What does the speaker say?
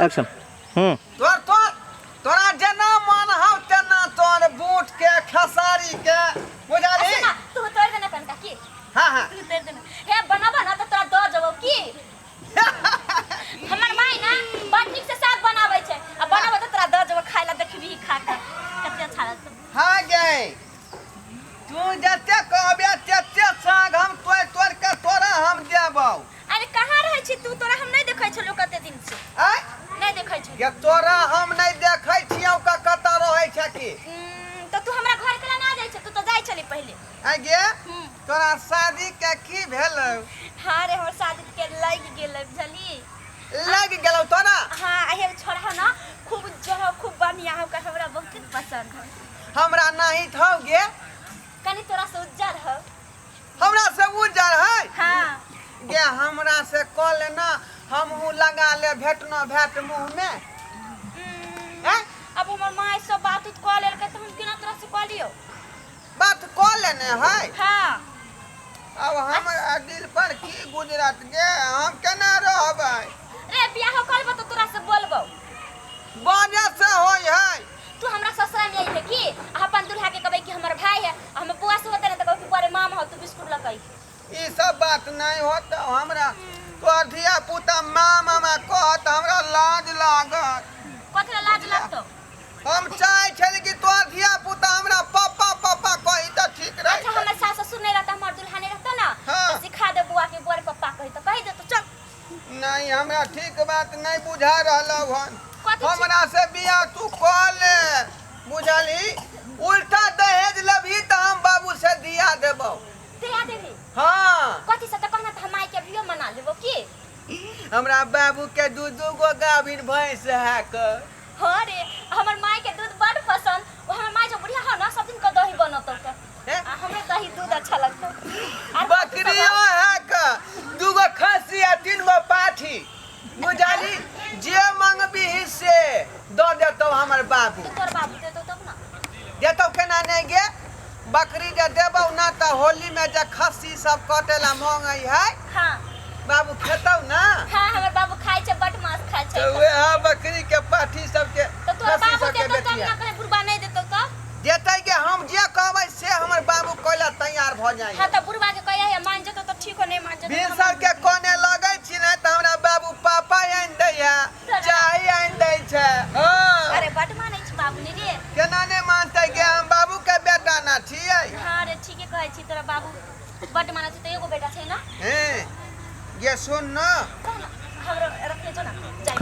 Action. हम्म। तोर तोर तोरा जेना मन हौ तेना तोर बूट के खेसारी के बुझलही। अच्छा ना, तू तोड़ देना कनका की। हाँ हाँ। तू तोड़ देना। हे बनाबा ना तो तोरा दऽ जबौ की। हमर माय ना बड़ नीक से साग बनाबै छै आ बनाबो तऽ तोरा दऽ जबौ खाय ला, देखबी खा के कते अच्छा लगतौ। हाँ गे, तू जते कहबे तते साग हम तोड़ तोड़ के तोरा हम देबौ। अरे कहाँ रहै छी तू? तोरा हम नहि देखै छलौ कते दिन से। आँय? नहि देखै छलौ। गे तोरा हम नहि देखै छियौ के कतऽ रहै छै की। तऽ तू हमरा घर केला ना जाइ छै? तू तऽ जाइ छली पहिले। आँय गे, तोरा शादी के की भेलौ? हाँ रे, हमर शादी के लागि गेलै, बुझली? लागि गेलौ तोरा? हाँ, हे छोड़ा हो ना, खूब उज्जर हो, खूब बढ़िया हो, हमरा बहुत पसंद हो। हमरा नहीं थौ गे। कनी तोरा से उज्जर हो। हमरा से उज्जर है? हाँ। गे हमरा से कह लेना, हमहूँ लगा ले भेटनो भेट मुँह में। हैं? अब हमर माय सब बात उत कह लेलकै तऽ हम केना तोरा से कह लियौ? बात कह लेने है? हाँ। अब हमरा दिल पर की गुजरत गे, हम केना रहबै? रे बियाह करबो तऽ तोरा से बोलबौ। बाजे से होय है। तू हमरा ससुरा में अइहे की? आ अपन दूल्हा के कहबै कि हमर भाई है, आ हमर बुआ से होतै ने तऽ कहबै कि बड़े मामा हो, तू बिस्कुट लऽ के अइहे। ई सब बात नहीं होत हमरा। तोहर धिया पुता माँ मामा कहत हमरा लाज लागत। कथी ला लाज लगतौ? हम चाहे छली कि तोहर धिया पुता हमरा पापा पापा कही तऽ ठीक रही। अच्छा, हमर सास ससुर नहीं रहता, हमर दूल्हा नहीं रहता ना, हाँ। तो सिखा दे बुआ के बड़े पप्पा कही तऽ कही देतो। चल। नहीं, हमरा ठीक बात नहीं बुझा रहल हन। कथी छी? हमरा से बियाह तू कऽ ले, बुझलही? उल्टा दहेज लेबही तऽ हम बाबू से दिया देबौ। दिया देबही? हाँ। कथी से? तऽ कहना तऽ हम माय के अभियो मना लेबो की। हमरा बाबू के दू दू गो गाभिन भैंस है क। हाँ रे, हमर माय के दूध बड़ पसंद। ओ हमर माय जो बुढ़िया हो ना, सब दिन के दही बनतौ के। हैं? आ हमरे दही दूध अच्छा लगतौ। आर कथी सब? बकरियो है क, दू गो खस्सी आ 3 गो पाठी, बुझलही? जे मंगबीही से दऽ देतौ हमर बाबू। तऽ तोर बाबू देतौ तब ना। देतौ केना नहि गे? बकरी जे देबौ ना तऽ होली में जे खस्सी सब कटेला मांगै है। हाँ। बाबू खेतौ ना? हाँ, हमर बाबू खाइ छै, बड मांस खाइ छै। तऽ वएह बकरी के पाठी सबके तऽ तोर खस्सी बाबू सबके देतौ तब बेचिया। ना, कहीं बुढ़बा नहि देतौ तऽ? देतै के, हम जे कहबै से हमर बाबू कैला तैयार भऽ जाइ। हाँ तऽ बुढ़बा के कहिया है, मान जेतौ तऽ ठीक हो, नहि मान जेतौ तऽ भिनसर के कोने लगै छी ने तऽ हमरा बाबू पापा आनि दैया, चाय आनि दै छै। हाँ। अरे बड मानै छै बाबू ने रे। केना नहि मानतै गे, हम बाबू के बेटा ना छियै। हाँ रे, ठीके कहै छी, तोरा बाबू बड मानै छै। तऽ एगो बेटा छै ना? हैं गे सुन ना। कह ना, हमरो रखने छौ ना,